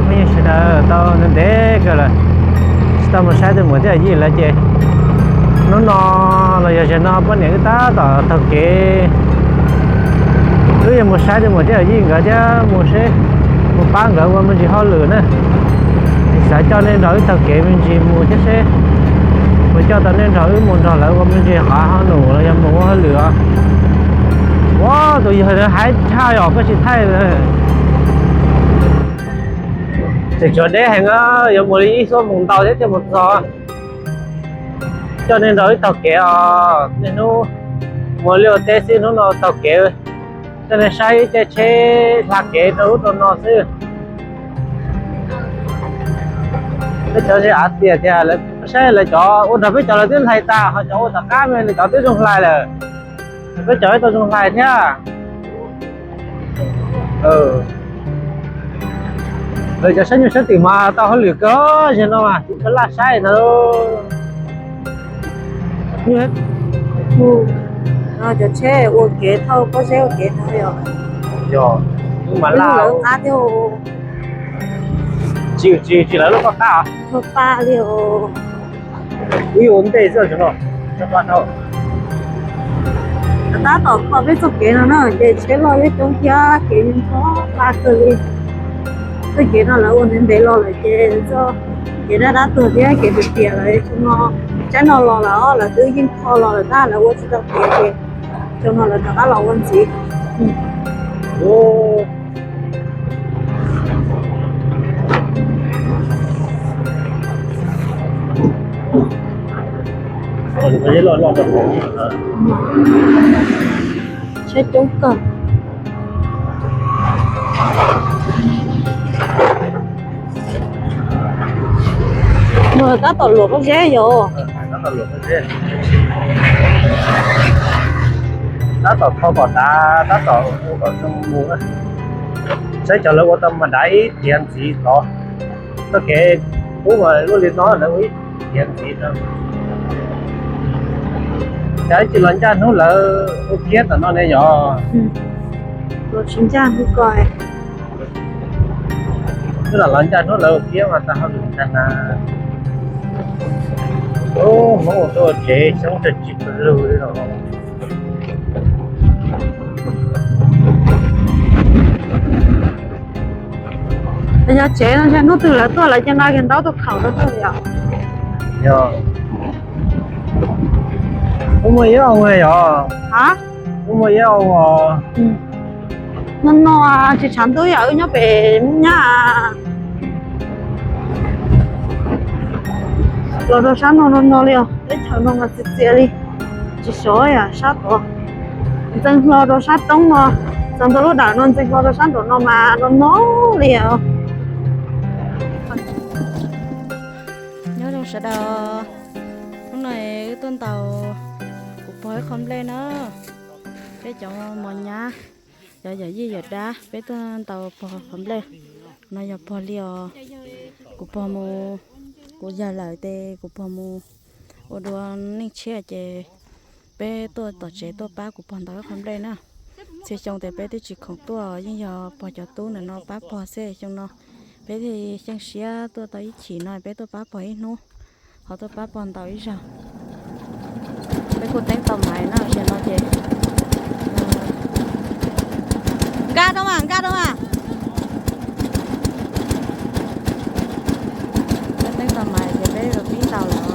Phooj ywg sawv daws, tau ntev ntev kawg lawm tsis tau mus saib tus muam thiab yawm yij lawv ces hnub no los yog zaum no poj niam wb tab tom taug kev, wb yuav mus saib tus muam thiab yawm yij nkawd thiab mus seb, mus pab nkawd ua me ntsis hauj lwm na. Xav coj nej nrog wb taug kev me ntsis mus thiab seb, mus coj tau nej nrog wb mus nrog lawv ua me ntsis qhov hauj lwm los yog mus ua hauj lwm os. Ua tus yawg hais tshaj yog koj tsis thaij. Tseem tshuav deb heev, yuav mus li ib xuab moos ntau thiab thiaj mus txog. Coj nej nrog wb taug kev os, niaj hnub mus liaj ua teb xwb, hnub no taug kev coj nej saib tej tsheb hla kev rau ub rau no xwb. Peb cov ze av tias tias saib lawv cov ua nrog peb cov lawv twb hlais tas, ho cov ua tom qab me lawv cov twb zoo hlais lawm, peb cov tau zoo hlais thiab. Lawv cov saib nyuj saib twm mas tau hauj lwm kawg, zaum no mas tsis tshua laj saib no. Cov tsheb ua kev thauj pob zeb ua kev no yog, yog, mas laj qab thiab. Tsis, tsis, tsis lawv lub pob qab, pob qab li. Wb yuav ua ntej xwb no. Tab tom kho peb txoj kev no na ces tsheb loj yeej coob thiab kev yeej ntxhov qab kawg li. Txoj kev no lawv ua ntev ntev los lawm ces txoj kev dab dab tuag thiab kev tias tias lawm, xyoo no, tsam no los lawm, lawv twb yeej kho los lawm tab lawv ua tsis tau kev ces xyoo no lawv rov qab los ua ntxiv. Tsheb coob kawg. Tab tom luam pob zeb yom. Tab tom kho kom dav, tab tom ua kom zoo mus. Saib cov lawv ua tau mas dav ib tiav ntxiv tod. Txoj kev ub mas luaj li no lawv ua ib tiav ntxiv no. Cas tsis los ncaj hnub lawv ua kiab tom no ne yom? Los tsis ncaj hnub ko. Twb los los ncaj hnub lawv ua kiab mas tau hauj lwm ntag na. Hmoob ua tau tsev xyoob tsis pw lug li los. Yog tsev no hnub twg lawv tuaj lawv cov no kiag ntaub tuaj khaum rau tuaj li os. Yog, wb muaj ib oo yog. Ha, wb muaj ib oo os. No no, tsis tshav ntuj yog wb nyob pem nyab. Los rau sab no no no li os, teb chaws no mas txias txias li, tsis sov yam sab tod. Ntxeev hlo rau sab roob no, txog ntua lub dawm no ntxeev hlo rau sab nraum no mas no no li os. Nyob zoo sawv daws, hnub no wb tuaj ntaus kuv pog ib qho nplej na, peb cov mos nyab, cov yawm yij yawm dab peb tuaj ntaus pog qhov nplej no yog pog li os. Kuv pog mus, kuv yawg lawm ces kuv pog mus ua dua neej tshiab ces peb tuaj tom tsev tuaj pab kuv pog ntaus ib qho nplej na. Txhia xyoo ces peb twb tsis khoom tuaj, yeej yog pog cov tub ntawm no pab pog xwb. Xyoo no peb thiaj xyeej siab tuaj tau ib chim no peb tuaj pab pog ib hnub, ho tuaj pab pog ntaus ib zaug. Peb kuj teeb tau maiv na, zaum no ces nkag rau mas, nkag rau mas. Peb teeb tau maiv ces peb los pib ntaus lawm.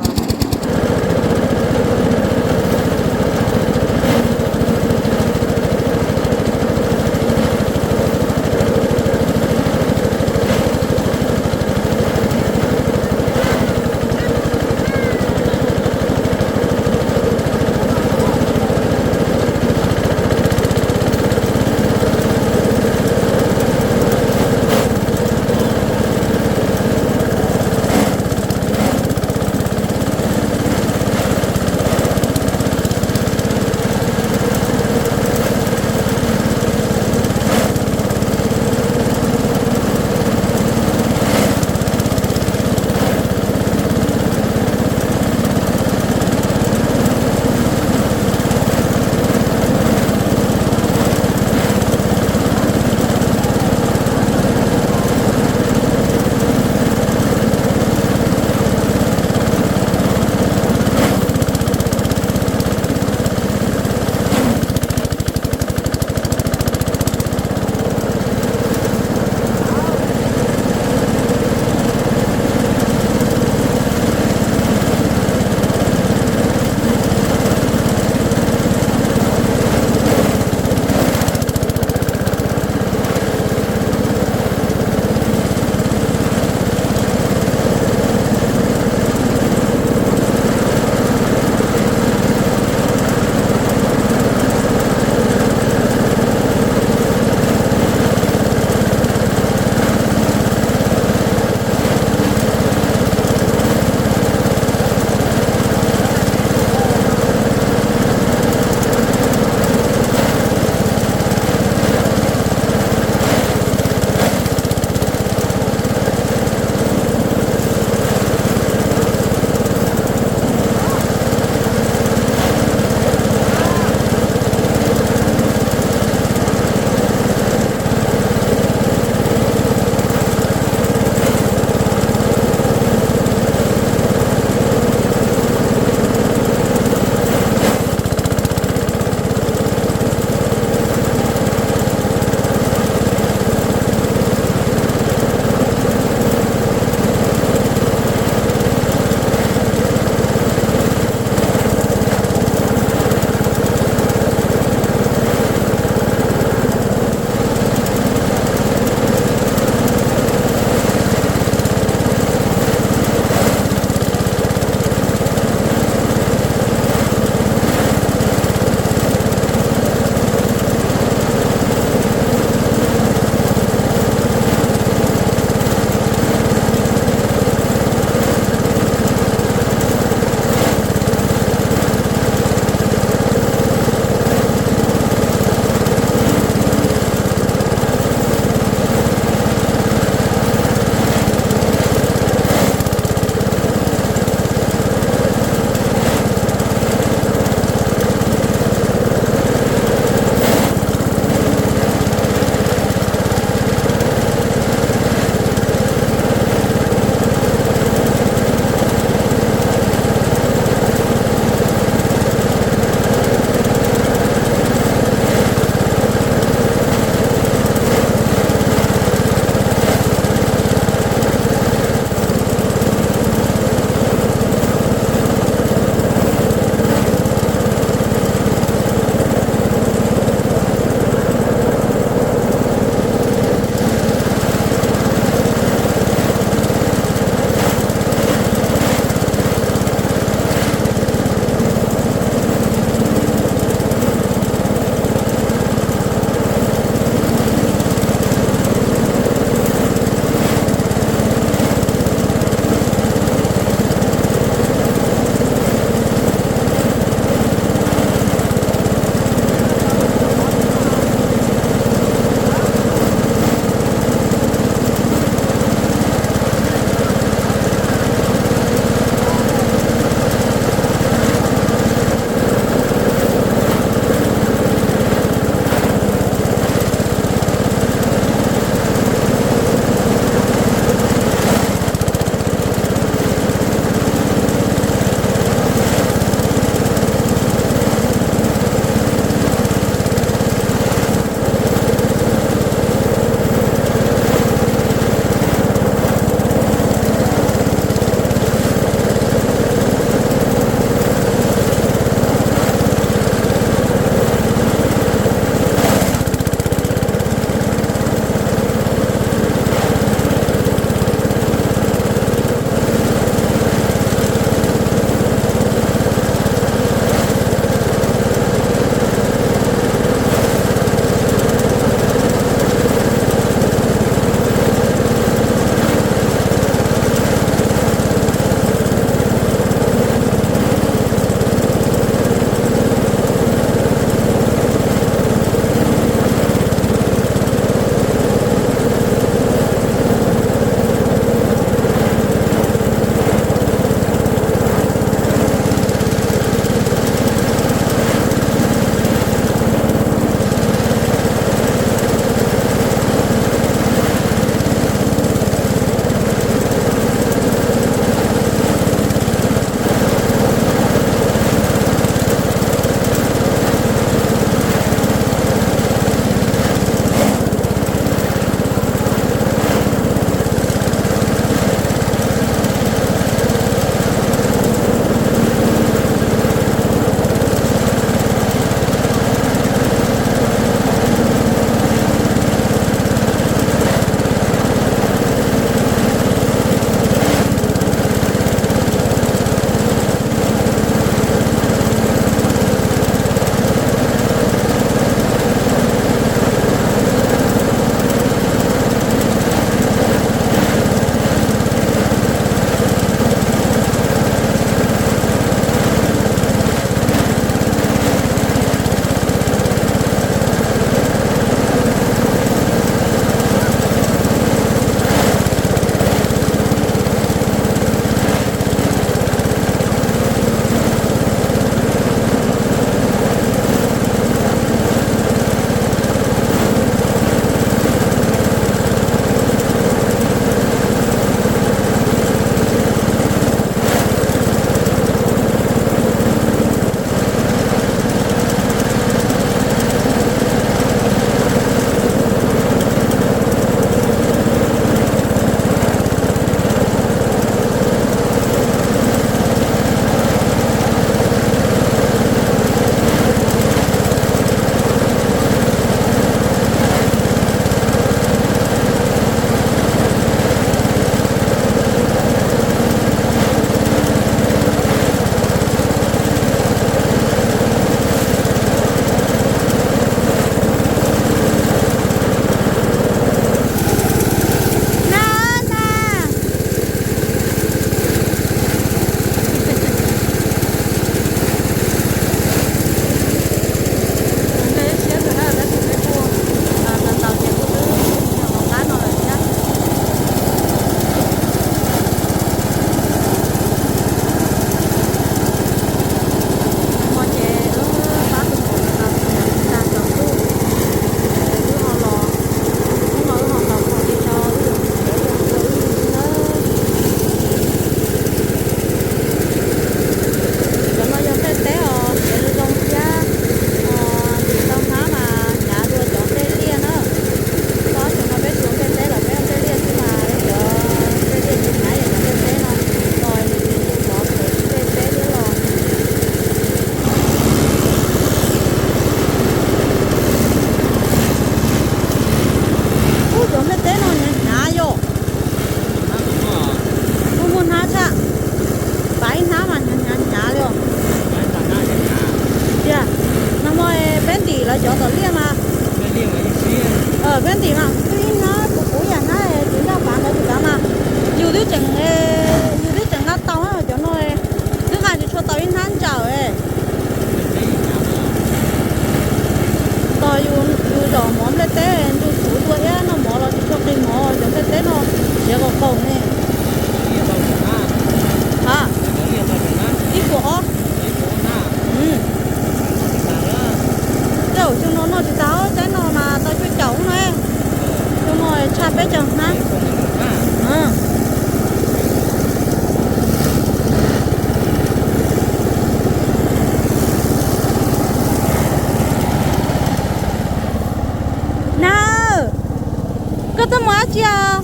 Mus dab tsi os?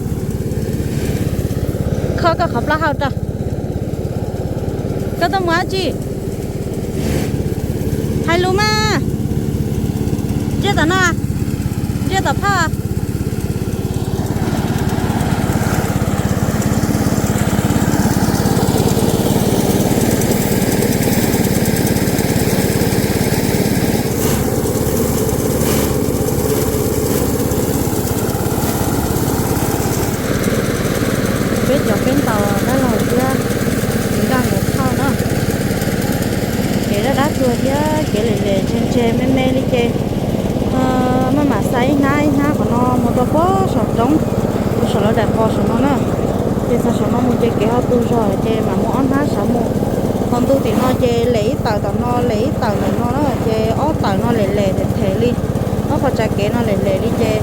Kho koj qhov plaub hau rau. Koj tuaj mus dab tsi? Hais lus mas. Ntsia tom no, ntsia tom phaj. Peb cov peb ntaus dab laug thiab txiv nkaj nkawd thauj na. Kev dab dab tuag thiab kev lem lem ntse ntse me me li ces maj mam xa ib hnab ib hnab qhov no mus rau puag saum roob, rau saum lawv daim qos saum no na. Ces xa saum no mus ces kev ho tu zog ces mam muab ob hnab sav mus. Qhov ntu tim no ces lem ib tawm tom no lem ib tawm ntawm no na, ces ob tawm no lem lem them them li, ob qhov tsav kev no lem lem li ces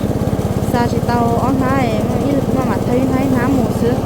xa tsis tau ob hnab, maj mam thawb ib hnab ib hnab mus xwb.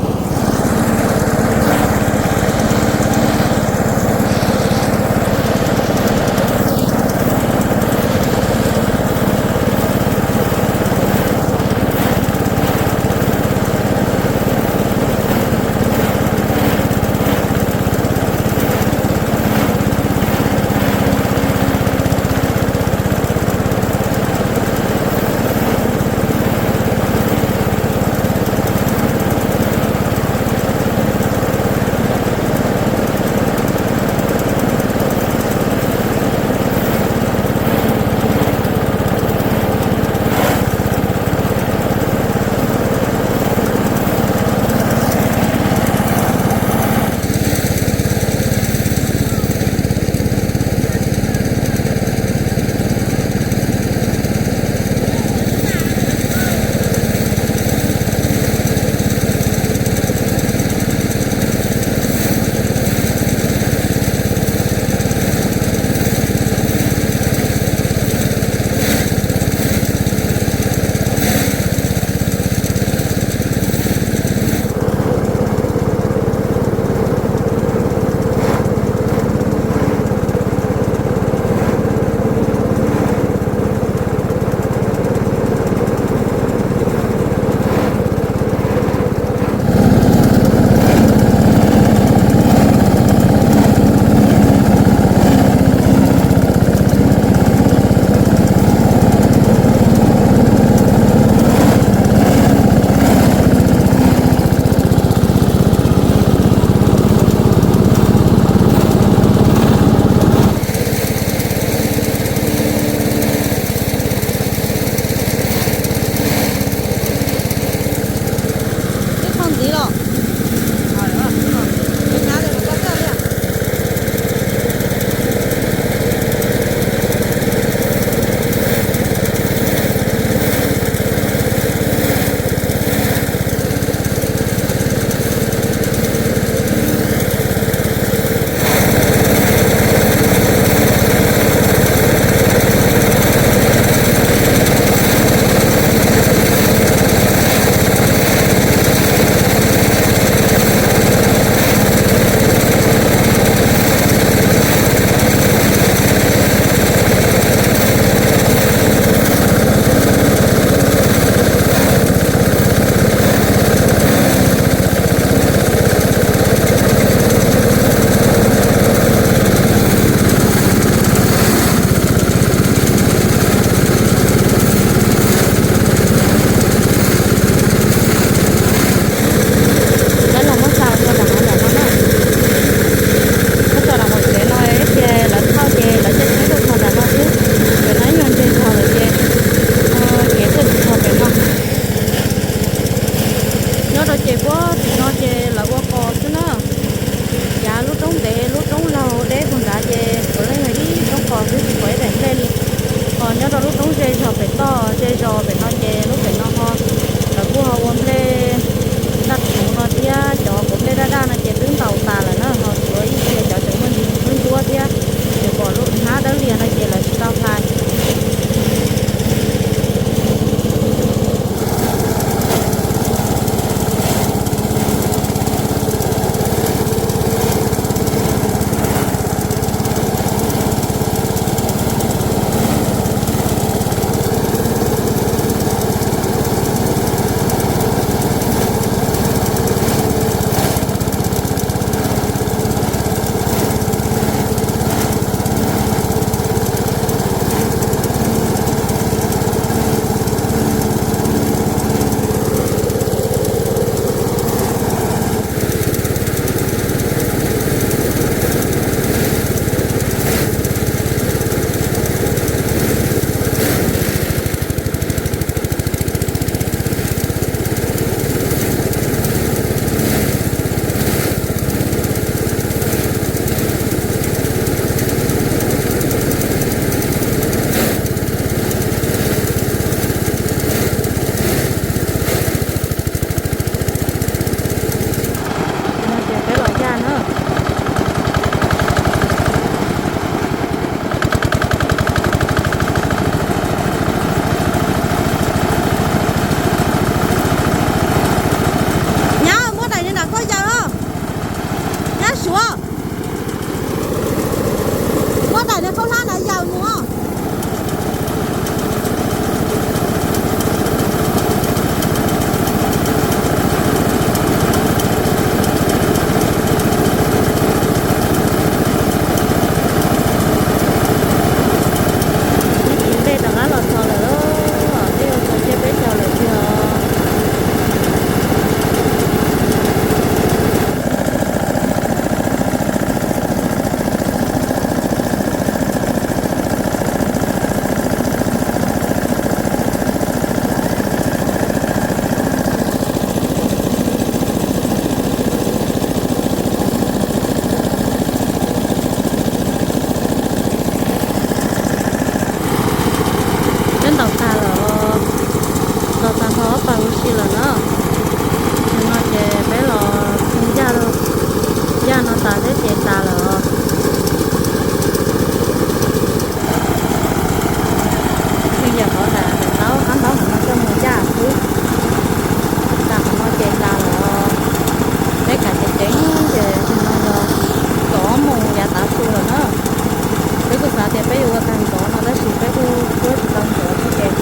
Ces peb yuav ua tag ntxov no tab sis peb kuj cuab tsis tau ntxov thiab ces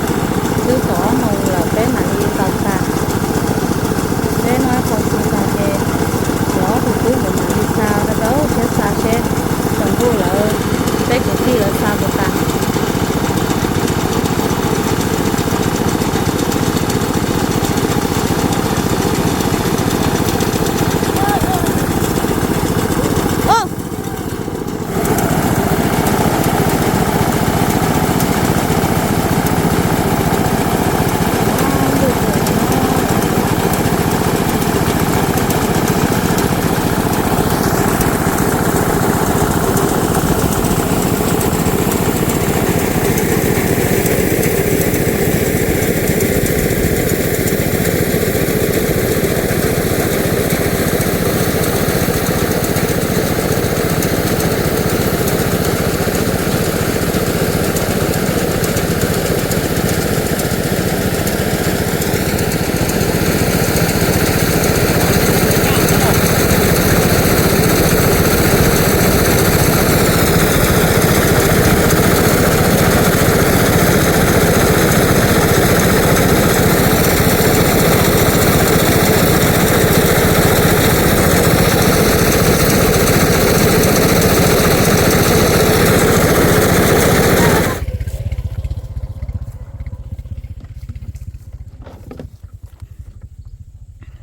twb kaum ob moos lawm peb mam li ntaus tag. Peb noj ib qho su tag ces cov ob tug tub nkawd mam li xa rau rau siab xa seb tsaus ntuj lawv peb kwv tij lawv xa puas tas.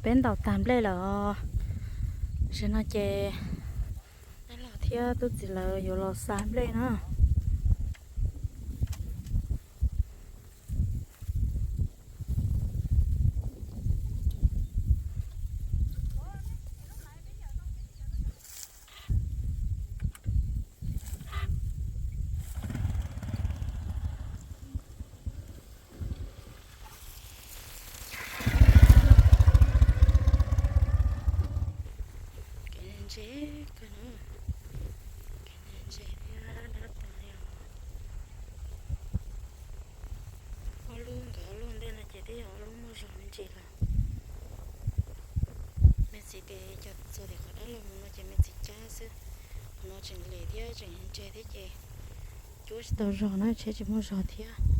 Peb ntaus tag nplej lawm os. Tam sim no ces dab laug thiab tub txiv lawv yuav los xa nplej na. Kev ntse kawg no, kev ntse thiab dab tas li os. Ob lub nkawd ob lub ntej no ces twb yog ob lub muaj zog me ntsis lawm. Me txiv tias cov txog tim qhov dab laug mus no ces me txiv cab xwb. Qhov no tseem lem thiab tseem ntse thiab ces cuab tsis tau zog na, tsheb tsis muaj zog thiab.